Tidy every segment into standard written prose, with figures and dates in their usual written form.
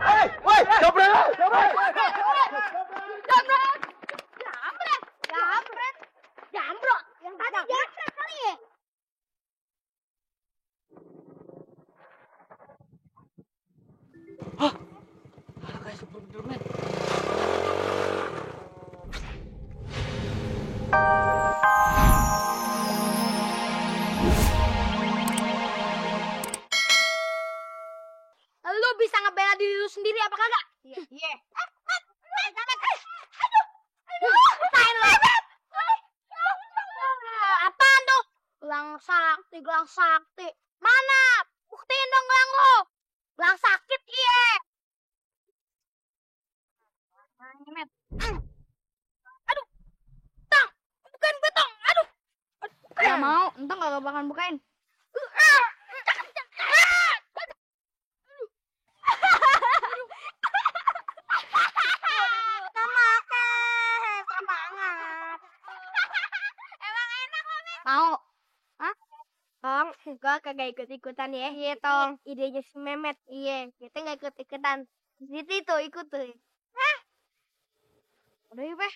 Hei, woi, jambret! Jambrot. Yang tadi jambret kali ya. Kayak Superman. Lu bisa ngebela diri lu sendiri apa kagak? Iya. Apaan tuh? Gelang sakti. Mana? Buktiin dong gelang lu. Gelang sakit, iya. Aduh. Tong, bukain gue, Tong. Aduh. Gak mau, entah gak bakalan bukain. Mau. Hah? Tong, gua kagak ikut-ikutan ya. Iya, Tong. Idenya si Memet. Iya, kita gak ikut-ikutan. Siti tuh ikut tuh. Udah yuk, Peh.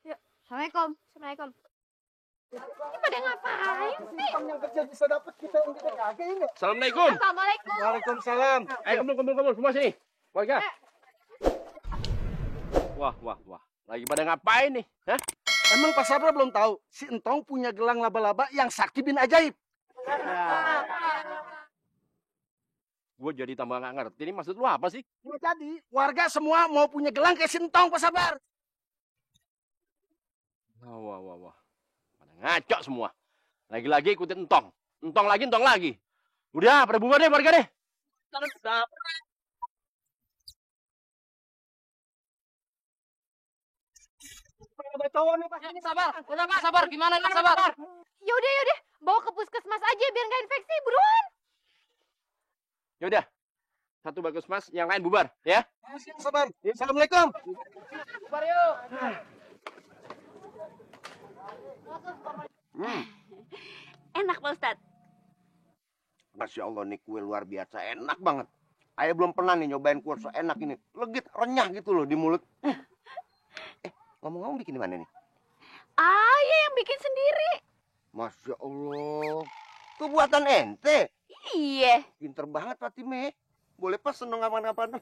Yuk, Assalamualaikum. Assalamualaikum. Ini pada ngapain sih? Yang kerja bisa dapat kita yang kita kagak ini. Assalamualaikum. Assalamualaikum. Waalaikumsalam. Ayo kumpul semua sini. Warga. Wah. Lagi pada ngapain nih? Hah? Emang Pak Sabra belum tahu si Entong punya gelang laba-laba yang sakti bin ajaib. Gue jadi tambah nggak ngerti. Ini maksud lu apa sih? Ya, jadi warga semua mau punya gelang kayak si Entong, Pak Sabar. Wah. Pada ngaco semua. Lagi-lagi ikutin entong. Entong lagi. Udah, pada bubar deh warga deh. Sabar. Gimana nih, sabar? Yaudah. Bawa ke puskesmas aja biar nggak infeksi. Buruan. Yaudah. Satu bagus mas, yang lain bubar, ya. Sabar. Assalamualaikum. Bubar yuk. Enak, Pak Ustadz. Masya Allah, nih kue luar biasa, enak banget. Ayah belum pernah nih nyobain kue enak ini. Legit, renyah gitu loh di mulut. Ngomong-ngomong bikin di mana nih? Ayah yang bikin sendiri. Masya Allah. Itu buatan ente. Iya. Pinter banget Fatime. Boleh pesen dong kapan-kapan.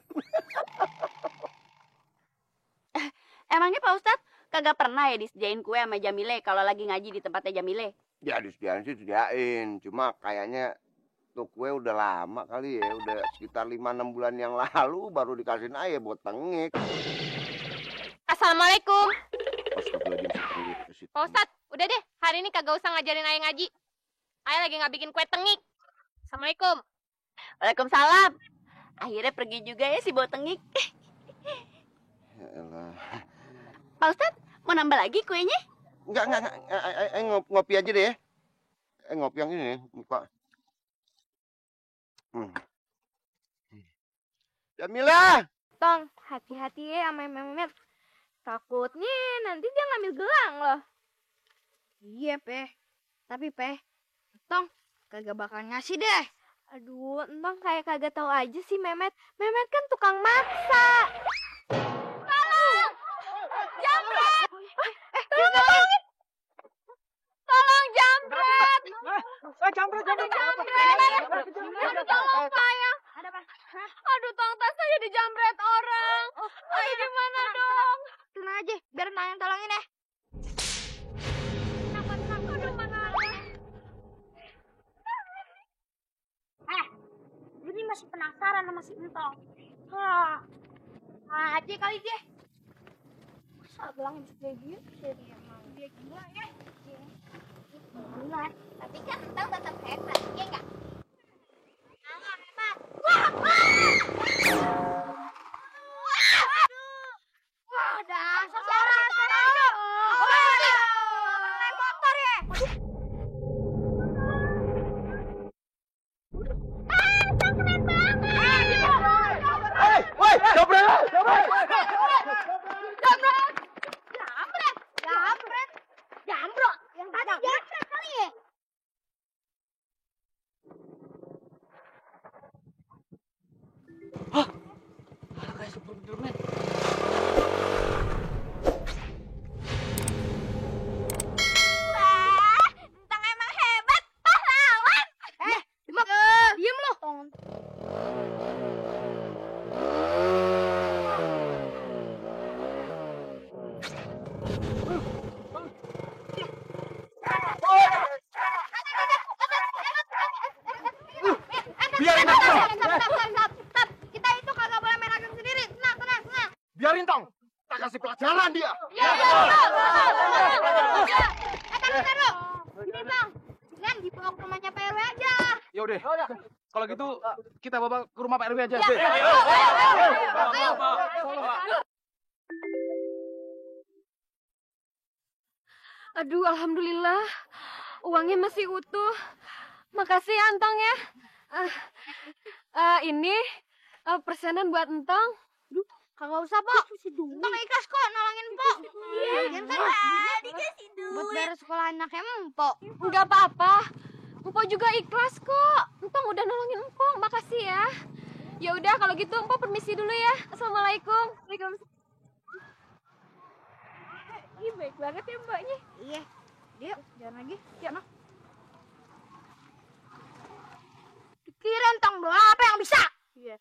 Emangnya Pak Ustadz kagak pernah ya disediain kue sama Jamile kalau lagi ngaji di tempatnya Jamile? Ya disediain sih disediain. Cuma kayaknya tuh kue udah lama kali ya. Udah sekitar 5-6 bulan yang lalu baru dikasihin ayah buat tengik. Assalamualaikum. Astagfirullahaladzim. Pak Ustadz, udah deh. Hari ini kagak usah ngajarin ayah ngaji. Ayah lagi nggak bikin kue tengik. Assalamualaikum. Waalaikumsalam. Akhirnya pergi juga ya si bawa tengik. Ya elah. Pak Ustadz, mau nambah lagi kuenya? Enggak. Ngopi aja deh ya. Ngopi yang ini nih, Pak. Jamila! Tong, hati-hati ya sama Memet. Takutnya nanti dia ngambil gelang loh. Iya, Peh. Tapi, Peh, Tong kagak bakal ngasih deh. Aduh, Entong kayak kagak tahu aja sih Memet. Memet kan tukang maksa. Tolong! Jambret! Tolongin! Tolong jambret! Jambret. Aduh, tolong saya. Aduh, Tong, tas saya dijambret orang. Ayo gimana dong? Tenang aja, biar Nang yang tolongin ya. Aduh, mana ada? Ini masih penasaran sama si Entong. Aja kali dia. Masa gelang bisa kayak gitu? Dia gila ya. Benar. Tapi kan Entong tetap hebat, iya nggak? Hebat. Dasar orang. Naik motor ya. Hei, woi, jambret! Jambrot. Yang tadi jambret kali ya. Wah, Entang emang hebat, pahlawan. Diem lo. Biarin aku. Stop. Kita itu kagak boleh main hakim sendiri. Tenang. Biarin tong. Tak kasih pelajaran dia. Iya. Bentar lo. Ini bang, jangan dibawa ke rumahnya Pak RW aja. Ya udah. Kalau gitu kita bawa ke rumah Pak RW aja. Ayo. Aduh, alhamdulillah. Uangnya masih utuh. Makasih ya, Entong ya. Ini persenan buat Entong. Kagak usah, Pok. Entong ikhlas kok nolongin Pok. Iya, kan dikasih duit. Buat bayar sekolah anaknya Empok. Enggak apa-apa. Empok juga ikhlas kok. Entong udah nolongin Empok. Makasih ya. Ya udah kalau gitu Empok permisi dulu ya. Assalamualaikum. Waalaikumsalam. Ih, baik banget ya Mbaknya. Iya. Yuk, jalan lagi. Yuk, noh. Kira Entong doang apa yang bisa? Iya.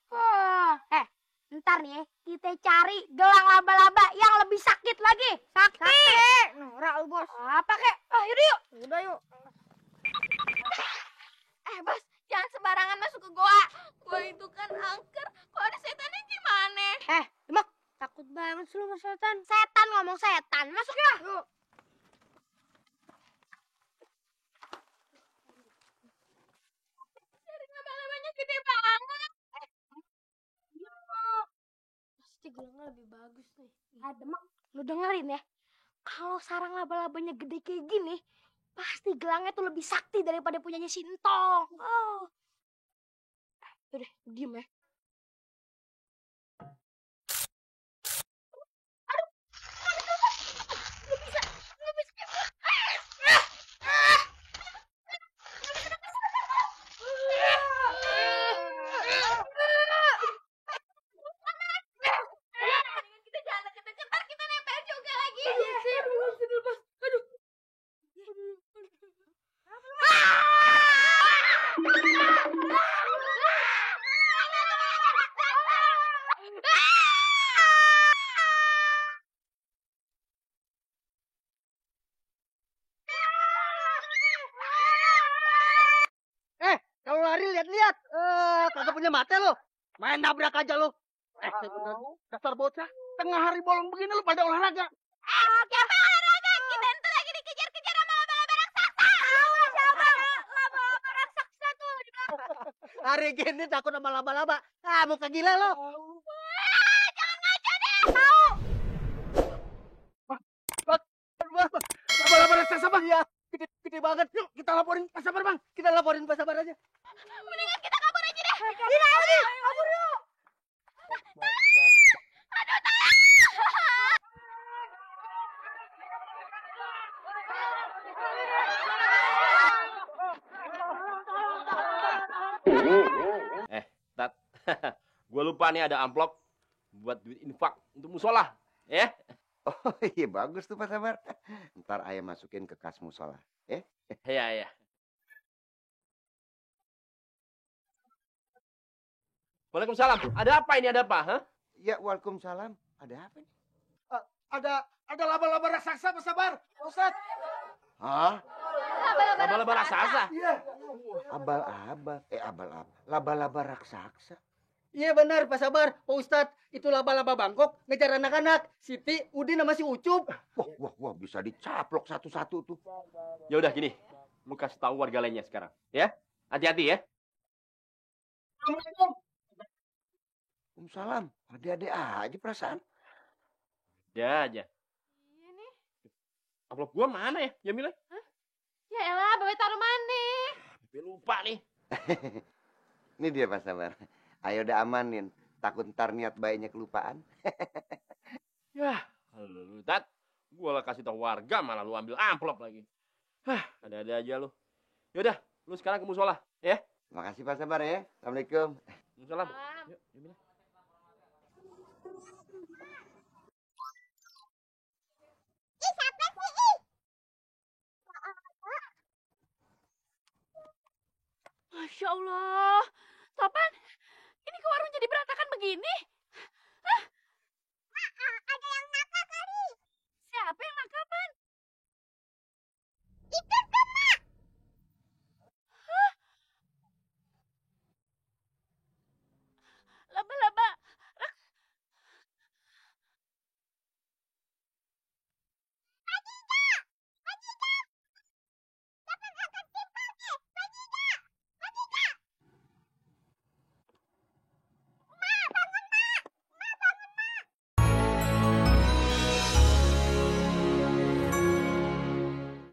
Ntar nih ya, kita cari gelang laba-laba yang lebih sakit lagi. Sakit. Norak lu, Bos. Apa kek? Yaudah yuk. Udah yuk. Bos, jangan sembarangan masuk ke goa. Goa itu kan angker. Kalau ada setannya gimana? Demak. Takut banget sih lu sama setan. Setan ngomong setan. Masuk ya. Yuk. Laba-labanya gede banget. Pasti gelangnya lebih bagus nih. Demak. Lu dengerin ya. Kalau sarang laba-labanya gede kayak gini, pasti gelangnya tuh lebih sakti daripada punyanya Sintong. Udah, diem ya. Kita jangan deket-deket, ntar kita nempel juga lagi. Kalau lari lihat-lihat. Kagak punya mata lo. Main nabrak aja lo. Dasar bocah. Tengah hari bolong begini lo pada olahraga. Siapa olahraga? Kita ntar lagi dikejar-kejar sama laba-laba raksasa. Siapa? Laba-laba raksasa tuh di belakang. Hari gini takut sama laba-laba. Muka gila lo. Jangan ngaco deh. Tahu. Laba-laba raksasa bang. Iya. Gede banget. Yuk kita laporin Pak Sabar bang. Kita laporin Pak Sabar aja. Mendingan kita kabur aja deh. Iya, kabur yuk. Aduh, Tat. Gua lupa nih ada amplop buat duit infak untuk musola, ya. Oh iya bagus tuh Pak Sabar. Ntar ayah masukin ke kas musola. Iya. Waalaikumsalam. Ada apa ini? Ada apa? Hah? Ya waalaikumsalam. Ada apa nih? Ada laba-laba raksasa Pak Sabar. Ustaz. Hah? Laba-laba raksasa. Iya. Abal-abal. Abal-abal. Laba-laba raksasa. Iya benar Pak Sabar. Pak Ustadz, itu laba-laba Bangkok ngejar anak-anak. Siti, Udin sama si Ucup. Wah, bisa dicaplok satu-satu tuh. Ya udah gini. Lu kasih tahu warga lainnya sekarang, ya. Hati-hati ya. Waalaikumsalam. Ada-ada aja perasaan. Ya aja. Iya nih. Amplop gua mana ya, Jamila? Ya elah, bawa taruh mana? Gue lupa nih. Ini dia Pak Sabar. Ayo udah amanin. Takut ntar niat baiknya kelupaan. Ya, lu Tat. Gua lah kasih tahu warga malah lu ambil amplop lagi. Ada-ada aja lu. Yaudah, lu sekarang ke musola, ya. Makasih Pak Sabar ya. Assalamualaikum. Waalaikumsalam. Salam. Yuk, Jamila. Masya Allah. Topan, ini ke warung jadi berantakan begini?